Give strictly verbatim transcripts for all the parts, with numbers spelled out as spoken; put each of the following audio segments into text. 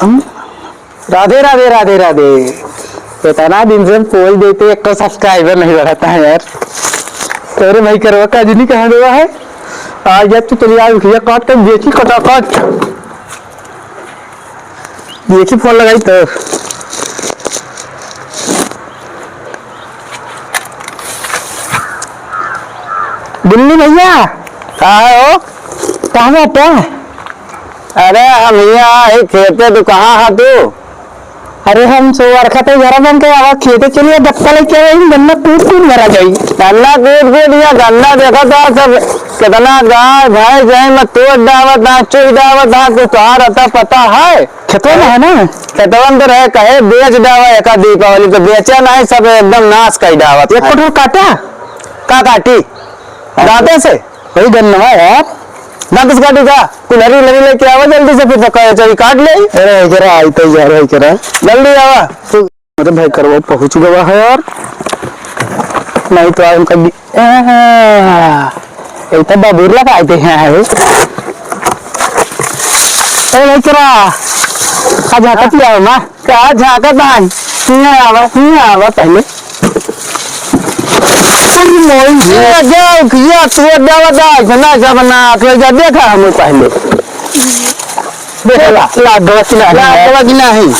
राधे, राधे, राधे, राधे। इतना दिन से हम पोल देते, एक तो subscriber नहीं बढ़ता है यार। तो अरे भाई, करवा का जिनी कहाँ गवा है? आ गया तू, चलिए, आ, उठिया काट के बेची, कटा काट। बेची फोन लगाई तो। बिल्ली भैया। का है हो? कहाँ बाटे? अरे, हम हियाँ ही खेते, तू कहाँ है तू? अरे, हम सोवरखा पे जरा बन के आवा, खेते चलिए, दफ्ता लेके आवे, गन्ना कूट कूट भरा जाई। गन्ना कूट कूट या गन्ना देखा था सब, कितना गाय भैंस है, मैं तोड़ डावत है, चुई डावत है, कुछ तोहार रहता पता है? खेतवा में है ना? खेतवा में तो रहे, कहे बेच डावा एका दीपावली, तो बेचा नहीं, सब एकदम नाश कर डावत एक है। कटोर काटा? का काटी? दांते से? वही गन्नवा यार। दांत से काटी का? कुल्हरी उल्हरी लेके आवा जल्दी से, फिर तो कहे, चली काट ले। अरे, जरा आई तो यार, आई करा। जल्दी आवा। अरे भाई, करवा पहुँच गवा है यार। नहीं तो आज उनका बि-, आ, एक तो बबूर लगा दे हैं, है। अरे भाई, करा। आ जाता हाँ। पिया हो ना? का झांकत बान? हियां आवा, हियां आवा पहले। अरे मोई, ये जाओ, किया तू दावा दा, इतना जमाना, तो जा देखा हम पहले। देखा, लाग गवा कि नहीं? लाग गवा कि नहीं?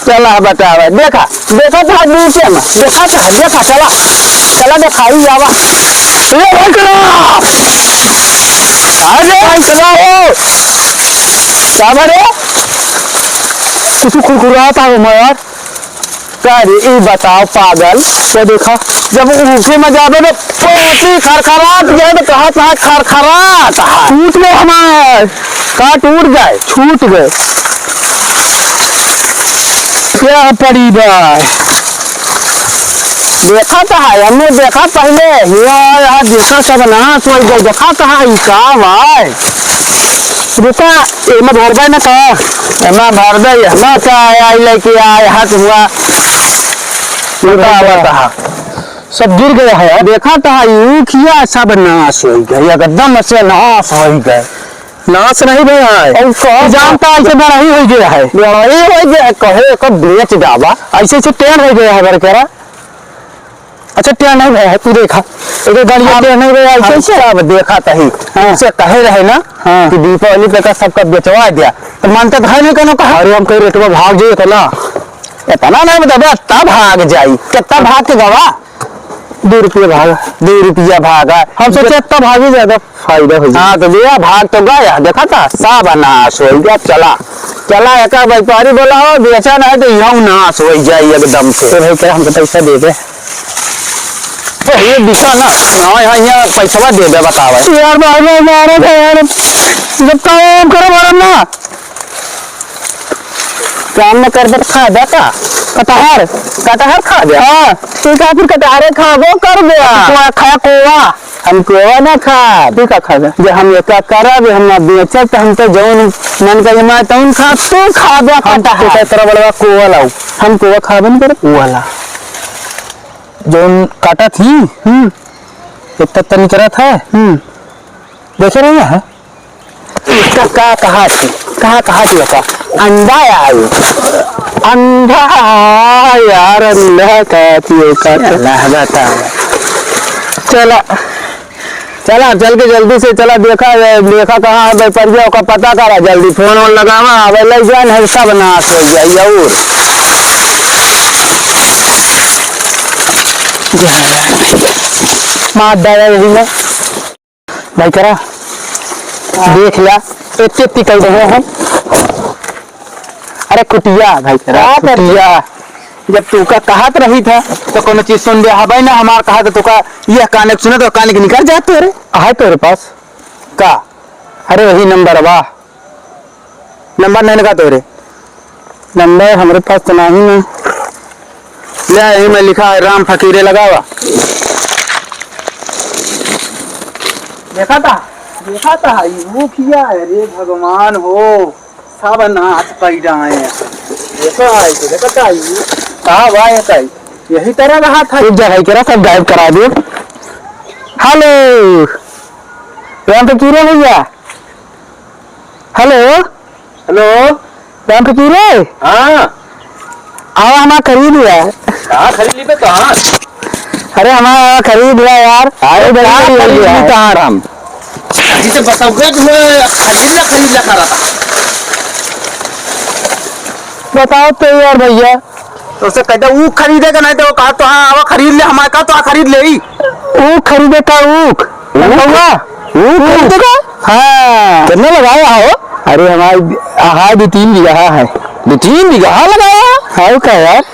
चला बतावा, देखा, देखा तो है नीचे में, देखा तो है, देखा, चला, चला दिखाई जावा। ये भाई करा। अरे भाई करा हो। का बा रे? कुछ कुरकुरात है यार। का रे, ई बताओ पागल, तो देखा, जब ऊखे में जाबे तो पोती खरखरात जाए तो कहा था खरखरात है। टूट गए हमार। का टूट गए? छूट गए। क्या पड़ी बा? देखा तो है, हमने देखा पहले, हुआ यहाँ देखा सब नाश हो गए, देखा तो है, ई का भाई? रुका, एमा भरबे न का? एमा भरबे, एमा का आय, आय लेके आय, हाथ हुआ। रुका, रुका। बता। सब गिर गया है। देखा तो है, ऊखिया सब नाश हो गए, एकदम से नाश हो गए। नाश नहीं भया है। और कौन जानता है कि बड़ा ही हो गया है। बड़ा ही हो गया है, कहे एक बेच डाबा। ऐसे ऐसे टेढ़ हो गया है बरकरा। अच्छा, टेढ़ नहीं भया है, तू देखा। एक गाड़िया हम, टेढ़ नहीं भया है, हम कैसे? सब देखा तही। हाँ। उनसे कहे रहे ना हाँ। कि दीपावली पे का सबका बेचवा दिया, तो मानता तो है नहीं कोनो कहा। अरे, हम कहीं रेटवा भाग जाइए तो ना। इतना नहीं बताबे, तब भाग जाई। कितना भाग के गवा? दो रुपया भागा। दो रुपया भागा। हम सोचे इतना भागी ज्यादा फायदा हो जाए। हाँ, तो भैया भाग तो गया, देखा था, सब नाश हो गया। चला, चला, एका व्यापारी बोला हो, बेचा नहीं तो यहू नाश हो जाए एकदम से। तो भाई, क्या हमको पैसा दे दे? तो ये दिशा ना, हाँ, यहाँ, यहाँ पैसवा दे दे, बतावे। यार, बार बार मारा था यार, जब काम करो, मारा ना। काम न करबे त खा दे का? कटहर। कटहर खा दे? हाँ। ठीक है, फिर कटहरे खाबो करबे। कोआ खाए, कोआ। हम कोआ ना खाब। ठीक है, खा दे। जे हम एका करब, हम ना बेचब, त हम तो जौन मन करे मार तौन खाब, तू खाबे हम कटहर। तो तरह बड़वा कोआ लाऊ। हम कोआ खाबे न करब। कोआ ला। जौन काटत ही, हम्म। एक तत्ता निकरत है। हम्म। देखे रहे हैं? इसका का कहा थी? का कहा थी बता? अंडा आयो। अंडा, हाँ यार, अंडा कहा थी, ओका तो। अल्लाह बता। चला, चला, चल के जल्दी से चला, देखा, देखा कहाँ है व्यापारिया, ओका पता करा जल्दी, फोन वोन लगावा, अबे ले जान है, सब नाश हो जाई। और मार डाला यही में। भाई करा, हाँ। देख लिया, एक एक निकल रहे हैं। अरे कुटिया, भाई करा, का करते? कुटिया। जब तू का कहत रही था, तो कोनो चीज सुन दे, हबै ना हमार कहा, तो तू का यह काने के सुने, तो काने के निकल जात तोरे। है तोरे पास? का? अरे वही नंबर बा। नंबर नहीं लगा तोरे। नंबर हमरे पास तो नहीं ना। ले, यही में लिखा है, राम फकीरे लगावा। देखा था, देखा था, ई मुखिया है रे भगवान हो, सब नाश कई डाए हैं। देखा है, तो देखा था, ई का बा, ये का, यही तरह रहा था। एक जगह के रहा, सब गायब करा दे। हेलो, राम फकीरे भैया। हेलो। हेलो। राम फकीरे? हाँ। आवा, हमार खरीद लिया। कहाँ खरीद ली बे, कहाँ? अरे, हमार खरीद लिया यार। अरे, अरे, बड़ी का बड़ी हो खरीद गया ली है। कहाँ हम? जिसे बताओगे जो है, खरीद ला, खरीद ला, खा रहा था। बताओ तो यार भैया। तो उसे कहता, "ऊ खरीदे का नहीं तो कहा तो हाँ, आवा खरीद ले, हमारे कहा तो हाँ, खरीद ले ही।" ऊ खरीदे का ऊख? ऊख? बउआ? ऊख खरीदे का? हाँ। कितना लगाया हो? अरे, हमारे, हाँ, दो तीन बीघा है। दो तीन बीघा लगाया? हाँ, का यार?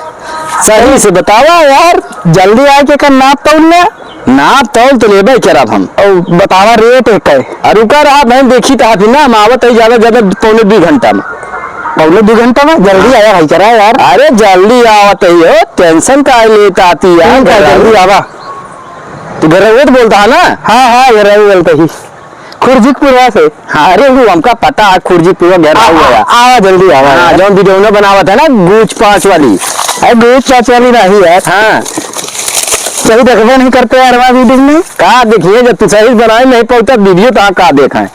सही से बतावा यार, जल्दी आके का नाप तौल ले। नाप तौल तो लेबे करब हम। और बतावा रेट एक है। अरे रुका रहा बहन, देखी तो फिर ना, हम आवत है ज्यादा ज्यादा पौने दो घंटा में। पौने दो घंटा में? जल्दी हाँ। आया भाई, करा यार। अरे जल्दी आवत है हो, tension काहे लेत आती यार, ठीक है, घर आओ। जल्दी आवा। तू घर रहुए तो बोलता है ना? हाँ, हाँ, घर रहुए बोलता ही। खुर्जिकपुरवा से। हाँ, अरे वो हमका पता है, खुर्जिकपुरवा घर आ, रहुआ आ, है। आवा जल्दी आवा हाँ, यार। जौन video बनावत है ना, गूच पाँच वाली। अरे गूच पाँच वाली नहीं यार। हाँ। सही देखबे नहीं करते यार हमारे video में। का देखिए, जब तू सही बनाए नहीं पाता video तो हाँ का देखाएं?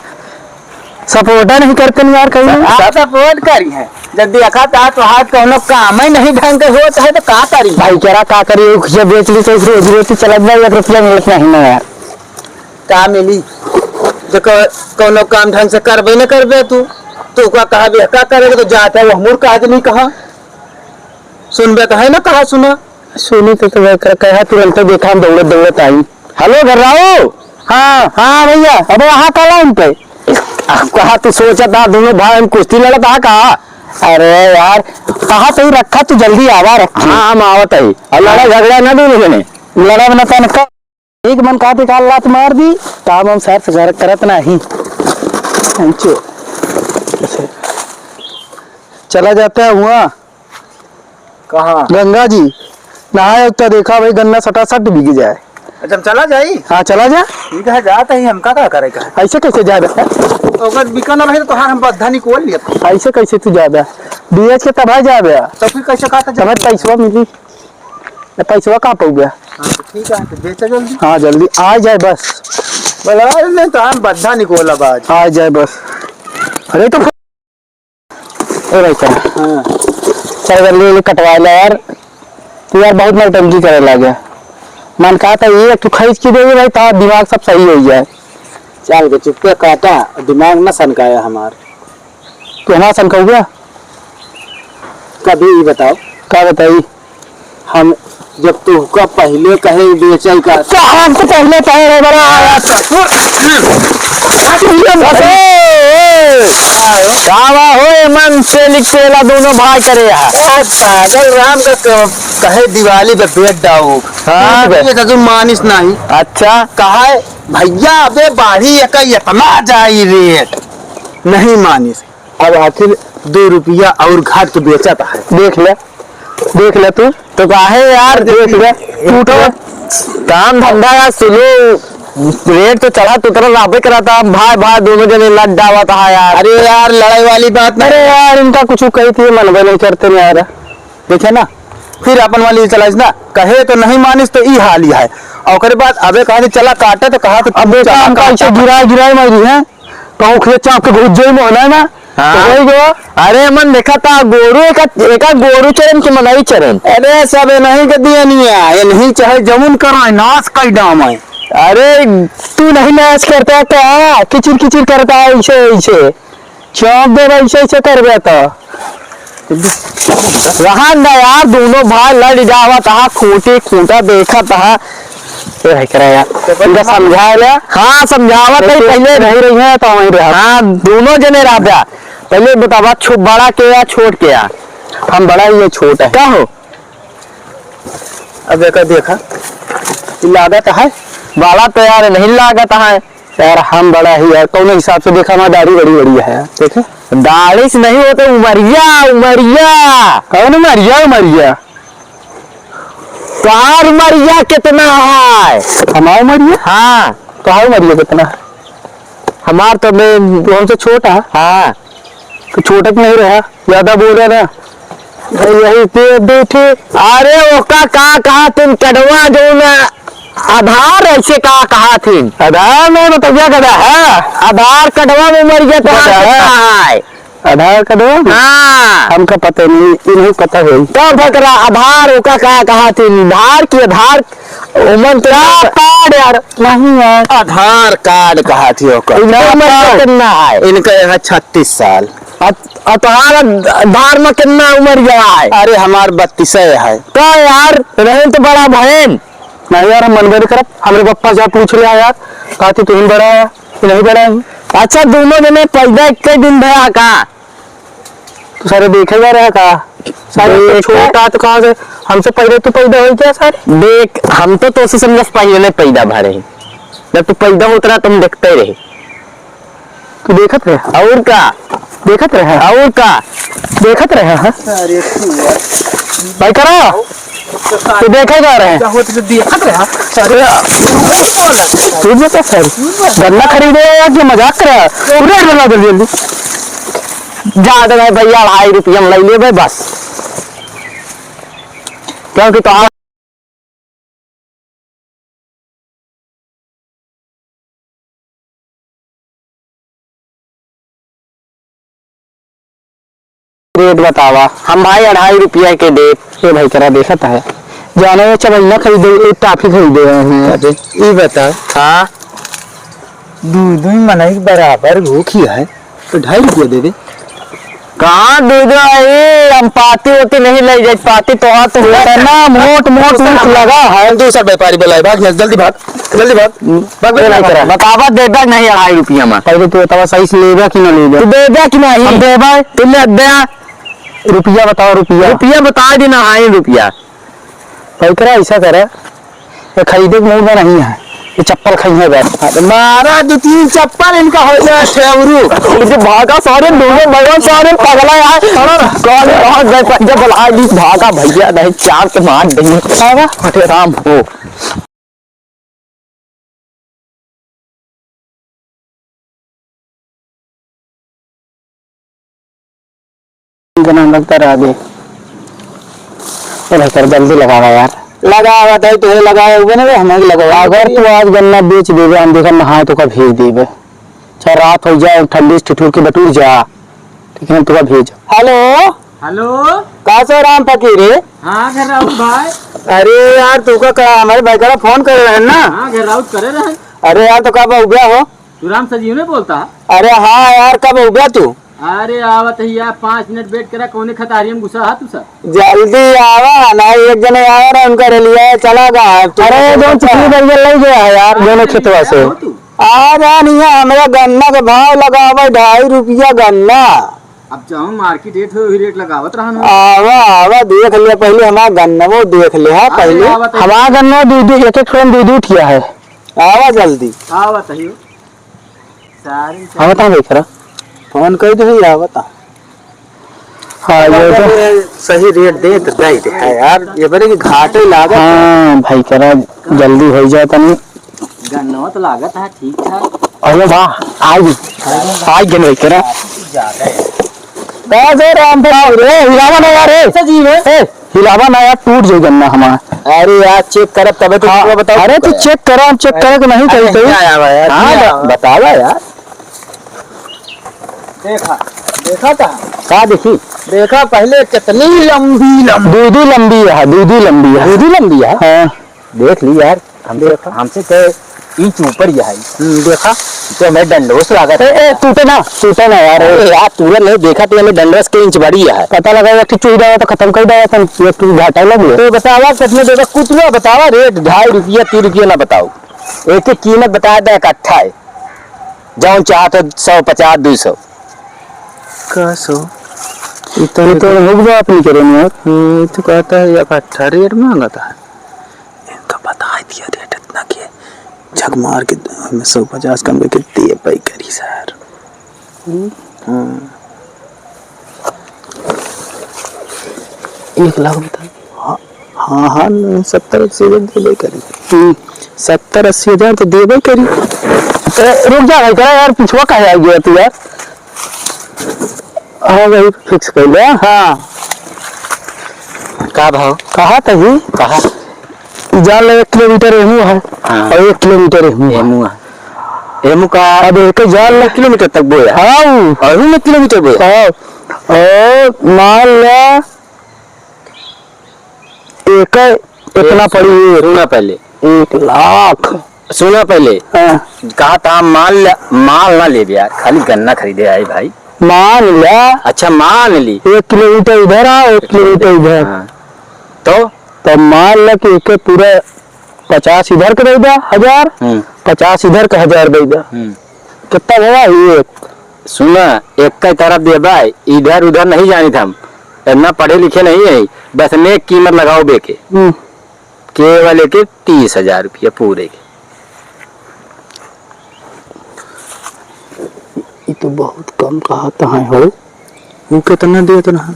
Support नहीं करते नहीं यार कहीं। आप support करी है, जब देखा था तो हाथ कौनो काम ही नहीं ढंग के होत है तो का करी? भाई करा का करी, ये बेच ली तो रोजी रोटी चलत बा, एक रुपया मिलत नहीं ना यार। का मिली? देखो, कौनो काम ढंग से करबे न करबे तू, तो ओका कहा भी का करेगा तो जाता है वो हमूर कहा तो नहीं कहा। सुनबे तो है ना, कहा सुना। सुनी तो, तो कर, कहा तुरंत देखा हम दौड़त दौड़त आई। Hello घर राऊ। हाँ, हाँ भैया, अब वहाँ का line पे। आ, कहा तू सोचत हा, दोनों भाई हम कुश्ती लड़त हा का? अरे यार, कहा तो ही रखा, तू जल्दी आवा रखी। हाँ, हम आवत ही। और लड़ा हाँ। झगड़ा ना दोनों जने। लड़ा बना तन का। एक मन का देखा लात मार दी, काम हम सर से कर-, करत नाही। अंचो। चला जाता है हुआ। कहाँ? गंगा जी। नहाए उतना देखा भाई, गन्ना सटासट बिक जाए। अच्छा, हम चला जाई? हाँ, चला जा। ठीक है, जात ही, हमका का करे का? ऐसे कैसे जाबे? ओकर बिकन रहे तो तोहार हम बद्धा निकोल लियत। ऐसे कैसे तू जाबे? बेच के तब जाबे। तो फिर कैसे खाता तब जाबे? पैसवा मिली। ए, पैसवा कहाँ पउबे? हाँ, तो ठीक है, तो बेचा जल्दी। हाँ, जल्दी आ जाए बस। बोला, अरे नहीं तो हम बद्धा निकोलब आज। आ जाए बस। अरे तो ए भाई साहब। हाँ। चल जल्दी जल्दी कटवा ले यार। तू यार बहुत नौटंकी करे लागे। मन कहा था ये तू खींच के दे भाई, तो दिमाग सब सही हो जाए। चल के चुप्पे काटा, दिमाग न सनकाया हमार। तू हमार सनकाउबे? कभी ही बताओ। का बताई? हम जब तुहका पहिले कहे बेचल का। तो हमको पहिले कहे रे बड़ा आया था। अरे, ए, ए, का बा हो, ए मन से लिख के ला दोनों भाई करे हा। ए, पागल राम का क-, कहे दिवाली पे बेच डाओ। हाँ। ये तो तू मानिस नहीं। अच्छा। कहा है, "भैया, अबे बाढ़ी एक इतना जाई रेट।" नहीं मानिस। अब आखिर दो रुपया और घाट के बेचत है। देख ले, देख ले तू। तो काहे यार, देख ले, टूटो। काम धंधा यार सुनो, रेट तो चढ़ा तो उतरा रहबे करता, भाई भाई दोनों जने लड़ डावत है यार। अरे यार, लड़ाई वाली बात नहीं। अरे यार, इनका कुछ कही थी, मनबे नहीं करते नहीं यार। देखे ना, फिर अपन वाली चलाइस ना, कहे तो नहीं मानिस तो ई हाल ही है। और ओकरे बाद अबे कहा कि चला काटे तो कहा तो अब देखा चला हमका काटा। ऐसे गिराए गिराए मारी है। कहूँ खेत चाप के घुस जाई मोहना ना, हाँ। तो होई गवा। अरे मन देखा था गोरू एका, एका गोरू चरन के मनई चरन। अरे सब एनही के दियनिया, एनही चाहे जमुन कराए, नाश कई डाम है। अरे तू नहीं नाश करता क्या? किचिर किचिर करता है ऐसे ऐसे। चाप दे ऐसे ऐसे करबे तो। रहन दा यार, दोनों भाई लड़ जावत हा, खूंटी खूंटा देखत हा। ए भाई करा यार, इनका समझा ले। हाँ, समझावत है, पहले नहीं रही है तो वहीं रहा। हाँ, दोनों जने रह जा। पहले बतावा, छो-, बड़ा के या छोट के या? हम बड़ा ही है, छोट है। का हो? अब एका देखा, ई लागत है? बड़ा तो यार नहीं लागत है। यार, हम बड़ा ही यार, कौन हिसाब से देखा, हमार दाढ़ी बड़ी बड़ी है, देखे? दाढ़ी से नहीं होते, उमरिया, उमरिया। कौन उमरिया, उमरिया? तोहार उमरिया कितना है? हमार उमरिया? हाँ। तोहार उमरिया कितना है? हमार तो बे-, हमसे छोटा है। हाँ। तो छोटा तो नहीं रहा, ज्यादा बोल रहा ना। भाई, यही पे बैठे। अरे, ओका का कहा तुम, कटवा जो ना आधार ऐसे का कहा थी? आधार नहीं, मतलब, क्या कहता है? आधार कटवा में मर गया तो गधा आधार है। कितना है? आधार कार्ड हो? हाँ। हमका पता नहीं, इन्हीं पता होई। तो भकरा आधार ओका का कहा थी? आधार की आधार, उमन तो का कार्ड यार? नहीं यार। आधार कार्ड कहा थी ओका। इनका उमर कितना है? इनका यहाँ छत्तीस साल। अत-, अतहार धार में कितना उमर गया है? अरे, हमार बत्तीस है। का यार, रहे तो बड़ा बहन। नहीं यार, हम मनबे नहीं करब। हमरे पप्पा से पूछ लिया यार, कहती तुम बड़ा है कि नहीं बड़ा है। अच्छा, दोनों जने पैदा एक ही दिन भया का? तो सारे देखे जा रहा का? सारे तो देख। छोटा तो कहाँ से, हमसे पहले तो पैदा हो क्या सारे? देख, हम तो तोसे समझस पहले नहीं पैदा भरे। जब तू पैदा होत रहा, तुम देखते रहे। तू देखत रहे? और का? देखत रहे? और का? देखत रहे, हाँ? अरे तू यार। भाई करा। तू देखे जा रहे? क्या होत जो देखत रहे? अरे तू बता सर, गन्ना खरीदे या कि मजाक करे? तू रेट बता जल्दी जल्दी। ज्यादा नहीं भैया, अढ़ाई रुपया में ले लेबे बस, क्योंकि तो रेट बतावा। हम भाई अढ़ाई रुपया के देब। ए भाई, करा देखत है, जाने वो चवन्ना खरीदे, एक टाफी खरीदे रहे हैं। अरे, ई बता। हाँ? दू, दू मनई के बराबर भूखी है, तो ढाई रुपया दे दे। कहाँ दे दो? ए, हम पाती होती नहीं ले जाए, पाती तो हाथ में इतना मोट मोट ऊँख लगा है। दूसरा व्यापारी बोला है, भाग यहाँ, जल्दी भाग, जल्दी भाग, भाग, ए, भाग, भाग। बतावा देबा नहीं अढ़ाई रुपया में। पहले तू बतावा सही से लेबा कि ना लेबा? तू देबा कि नहीं? हम देबा। तू ले दे। रुपया बताओ, रुपया। रुपया बता देना, हाँ, रुपया। भाई करा, ऐसा करा, ये खरीदे के मूड में नहीं है, ये चप्पल खाई है बस। अरे मारा दो तीन चप्पल इनका हो जाए ठेवरू। ये भागा सारे दोनों भैया सारे पगला यार। कौन कहाँ गए पंजा बुला ली, भागा भैया, नहीं चार तो मार देंगे। भागा। अरे राम हो। के नाम लगता रह दे। ए भाई कर जल्दी लगावा यार। लगावा तो तुहे लगाए हुए ना रे, हमें लगावा। अगर तू आज गन्ना बेच देबे, हम देखा नहाए तो का भेज देबे। चाहे रात हो जाए, ठंडी से ठिठुर के बटुर जा, लेकिन हम तुका भेज। हेलो। हेलो। का सो राम फकीर है? हाँ, घर राउत भाई। अरे यार, तू का, का हमारे भाई का फोन करे रहे ना? हाँ, घर राउत करे रहे। अरे यार, तो कब उब्या हो? तू राम सजीव ने बोलता? अरे हाँ यार, कब उब्या तू? अरे आवत ही यार, पाँच मिनट wait करा, कौने खतारी में घुसा हा तू सब? जल्दी आवा ना, एक जने आवा ना, उनका रेलिया चला गा। अरे, जो चिकनी बैगन ले गया है यार, दोनों खेतवा से। आ जा नहीं, हमरा गन्ना के भाव लगावे, ढाई रुपया गन्ना। अब जौन market rate हो, वही rate लगावत रहन हो। आवा, आवा, देख ले पहले, हमार गन्ना वो देख ले, हाँ, अरे, पहले। आवत है। हमार गन्ना दू, दू, एक, एक ठो में दू, दू ठिया है। आवा जल्दी। आवत है। सारी आवत है, देख रहा। फोन कर दे, आवत है। हाँ, ये तो अगर सही रेट दे तो दे दे। हाँ यार, ये बड़े के घाटे लागत है। हाँ भाई, करा जल्दी हो जाए तनी। गन्नवा तो लागत है ठीक ठाक। अरे वाह, आज, आज गन भाई करा। का दे राम भाई रे, हिलावा ना यार, ए। सजीव है। ए, हिलावा ना यार, टूट जाई गन्ना हमार। अरे यार, check करब तबे तो हाँ, पूरा बताओ। अरे तो check करा, हम check करे के नहीं अरे कही कही। नहीं आया यार, हाँ, नहीं ब-, आया। बतावा यार। देखा, देखा था? का देखी? देखा पहले कितनी लंबी, लंबी। दीदी लंबी है, दीदी लंबी है। दीदी लंबी है? हाँ। देख ली यार, हमसे, देखा। हमसे के इंच ऊपर ही है। हम्म, देखा? तो हमें डंडोस लागत ए, है। ए, टूटे ना, टूटे ना यार। अरे यार, तुरंत नहीं देखा तो हमें डंडोस के इंच बड़ी है। पता लगा एक ठो चुई डाला तो खत्म कर डाला था, एक ठो घाटा लग गया। तो बतावा कितने देगा? कुतवा बतावा रेट, ढाई रुपया, तीन रुपया ना बताओ। एक एक कीमत बता दे, इकट्ठा है। जौन चाहत हो, सौ पचास, दू सौ। का सौ? इतना ये तो तो रुक जा, अपनी करे नहीं यार। हम्म, ये तो कहता है, इकट्ठा रेट मांगता है। इनका बता दिया रेट इतना के, झक मार के हमें सौ पचास कम करके दे पाई करी सर। हम्म। हम्म। एक लाख बता। हाँ, हाँ, हाँ, सत्तर अस्सी हजार देबे करी। हम्म। सत्तर अस्सी हजार तो देबे करी। ए, रुक जा भाई, करा यार, पिछुआ काहे आ गया तू यार? हाँ, वही fix कर ले। हाँ। का भाव? कहा तही? कहा? जान ले, एक किलोमीटर एहू है हाँ। और एक किलोमीटर एहू है। एहू है। एमू का अब एक जाल एक किलोमीटर तक बोया। हाँ। और में किलोमीटर बोया। हाँ। और मान ला एक इतना ए, पड़ी एक। सुना पहले। एक लाख। सुना पहले। हाँ। कहा था, मान ला, माल ना लेबे यार, खाली गन्ना खरीदे आए भाई। मान ला। अच्छा, मान ली। एक किलोमीटर इधर आ, एक किलोमीटर इधर। हाँ। तो? तब मान ला कि एके पूरा पचास इधर के दे दा, हजार, हम्म। पचास इधर के हजार दे दा। हम्म। कितना भवा? एक। सुना, एक का तरफ देबा, इधर उधर नहीं जानित हम, इतना पढ़े लिखे नहीं है, बस नेक कीमत लगाओ बेके। हम्म। केवल एके तीस हजार रुपया पूरे के। ई तो बहुत कम कहत हैं हो। वो कितना देत रहा?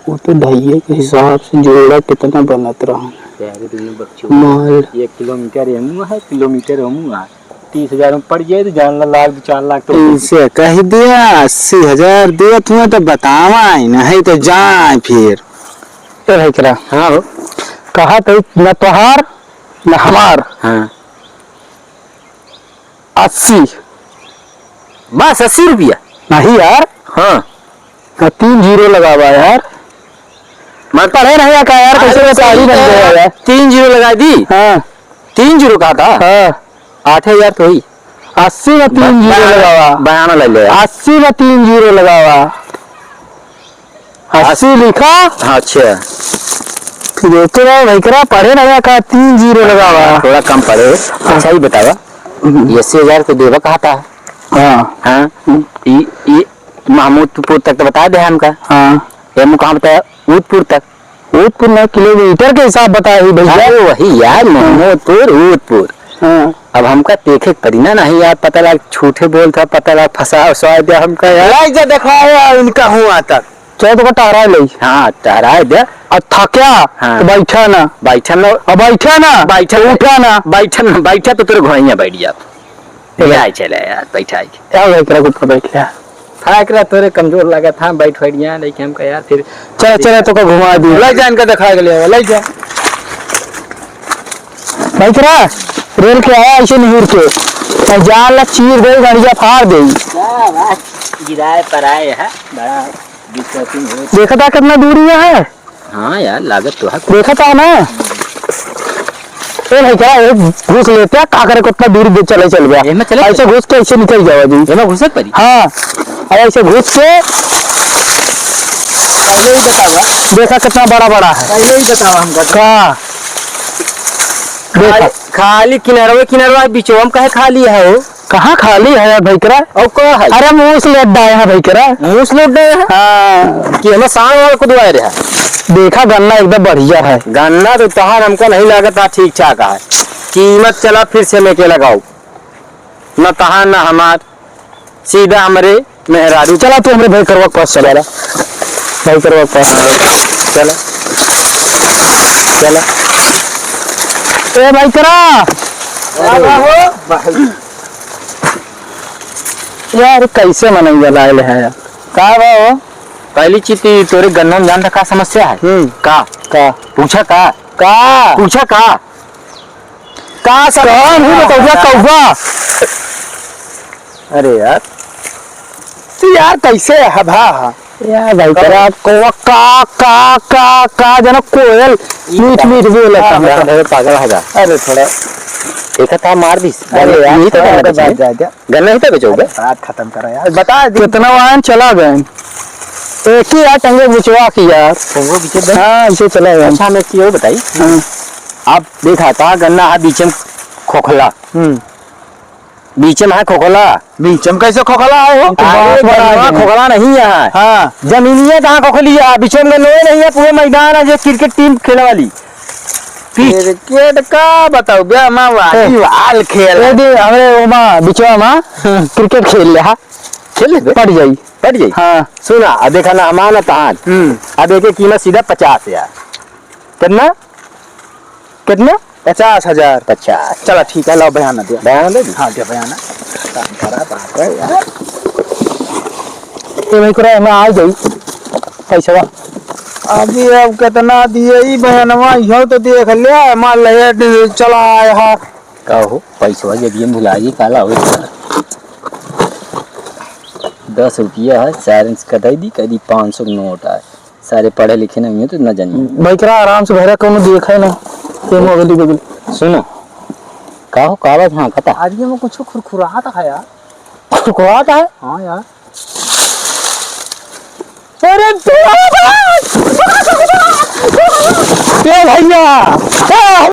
वो तो ढाइये के हिसाब से जोड़ा कितना बनत रहा। प्यारे दुनू बच्चों। माल। एक किलोमीटर एमू है, किलोमीटर एमू है। तीस हजार में पड़ जाए तो जान ला, लाख, दो चार लाख तो इनसे कह दिया, अस्सी हजार दिया तुम्हें तो बतावा ही ना, है तो जाए फिर। ए भाई करा। हाँ हो। कहा तो न तोहार, न हमार। हाँ। अस्सी। बस अस्सी रुपया? नहीं यार। हाँ। हाँ, तीन जीरो लगावा यार। मत पढ़े नहीं का यार, कैसे अरे बताई सही बन गया है। यार? तीन जीरो लगा दी। हाँ। तीन जीरो कहा था? हाँ। आठ हजार तो ही। अस्सी में तीन ब-, जीरो बयाना, लगावा। बयाना ले ले। अस्सी में तीन जीरो लगावा। अस्सी लिखा। हाँ, अच्छा। फिर एक बार भाई करा पढ़े ना का तीन जीरो लगावा। थोड़ा कम पढ़े। हाँ। अच्छा, ये बतावा, हम्म। ये अस्सी हजार तो देवा कहा था। हाँ। हाँ। हम्म। ई, ई महमूदपुर तक तो बता दे हमका। हाँ। ये मुकाम बताया ऊदपुर तक। ऊदपुर में किलोमीटर के हिसाब बताया ही भैया। अरे वही यार, महमूदपुर, ऊदपुर। हाँ। अब हमका देखे के पड़ी ना, नहीं यार, पता लग झूठे बोलत है, पता लग फंसा फंसा दे हमका यार। लाई जा दिखाओ यार, इनका हुआ तक। चाहे तो टहराए ले। हाँ, टहराए दे। और थक्या हाँ। तो बैठा ना। बैठा ना। और बैठा ना बैठा तो ना। उठा ना। बैठा ना, बैठा तो तोरे घोड़िया बैठ जा। ले आए चले यार, बैठा है। क्या हुआ, एकरा के ऊपर बैठ गया? हाँ, एकरा तोरे कमजोर लागत, हाँ, बैठ बैठ गया, लेकिन हमका यार फिर चला, चला, तो का घुमा दी। ले जा, इनका दिखा के ले आवा, ले जा। भाई तेरा रेल के आया ऐसे निहुर के, और जाल ला चीर दे, गड़िया फाड़ दे। क्या बात, गिराए पर आए है, बड़ा विश्वासी हो। देखा था कितना दूरी है? हाँ यार, लागत तो है। देखा था ना? ए भाई, क्या एक घुस लेते हैं, का करे, कितना दूरी दे चले चल गया। एमे चले ऐसे चल। घुस के ऐसे निकल जावा जी। एमे घुसे परी? हाँ, और ऐसे घुस के पहले ही बतावा। देखा कितना बड़ा बड़ा है। पहले ही बतावा हमका। का? देखा। खाली, खाली किनारवा, किनारवा बीचवा में काहे खाली है हो? कहाँ खाली है यार भइकरा? और का है? अरे मूस लेट डाए हैं भइकरा। मूस लेट डाए हैं? हाँ। कि हमें सांड वाला कुदवाए रहे हैं। देखा गन्ना एकदम बढ़िया है। गन्ना तो तहार हमका नहीं लागत है ठीक ठाक है। कीमत चला फिर से लेके लगाओ। न तहार न हमार। सीधा हमरे मेहरारू। चला तू हमरे भइकरवा के पास चला। भइकरवा के पास। चला। चला। ए भइकरा। अरे। यार, कैसे मनई लायल है यार? का बा हो? पहली चीज तो तोरे गन्ना में जानता का समस्या है? हम्म। का? का? पूछा का? का? पूछा का? का सब कौन हूँ बताऊँ, कौवा? अरे यार, तू यार कैसे है भा? यार भाई, तेरा कौवा का, का, का, का, जना कोयल मीठ, मीठ बोलत है। अरे पागल है जा। अरे थोड़ा एक था मार दिस। अरे यार, यही तो थोड़ा गन्ना और बेचोगे। बात जा, जा। गन्ना ही तो बेचोगे। अरे बात खत्म करो यार, बता दे। कितना वाहन चला गए? एक ही यार, टंगे बिचवा की यार। टंगो बिचे दे। हाँ, इसे चला गए। अच्छा, हमें एक चीज और बताई। हाँ। आप देखा था गन्ना है बीच में खोखला। हम्म। बीच में है खोखला। बीच में कैसे खोखला है हो? अरे, बहुत बड़ा गन्ना है। खोखला नहीं है। हाँ। जमीनिया कहाँ खोखली है? बीच में गन्ना नहीं है, पूरे मैदान है, जो क्रिकेट टीम खेले वाली। पिच। क्रिकेट का बताओ बे, हमार वालीबाल खेल। ए दे, हमरे ओमा, बिचवा मा, हाँ। क्रिकेट खेल ले, हाँ। खेल ले बे। पड़ जाई। पड़ जाई? हाँ। सुना, अब देखा ना, हमार ना तहान। हम्म। अब एक एक कीमत सीधा पचास हजार। कितना? कितना? पचास हजार। पचास। चला, ठीक है, लाओ, बयाना दे। बयाना दे दी? हाँ, दे बयाना। काम करा, बाप रे यार। ए भाई, करा, मैं आ जाई। पैसा। अभी अब कितना दिए ई बहनवा, इहो तो देख ले, मान ले, चला आया है। का हो, पैसवा जब ये भुला गई, काला हो गया। दस रुपया है, सारे से कटाई दी, कह दी पाँच सौ के नोट आए। सारे पढ़े लिखे नहीं हुए तो ना जानिए। भाई, करा आराम से भरा, कोनो देखे ना। ये मो अगली बगली। सुनो, का हो, का बात? हाँ, कता? आज ये में कुछ खुरखुरात है यार। खुरखुरात है? हाँ यार। अरे तेरा बाप! ए भैया, ए, हम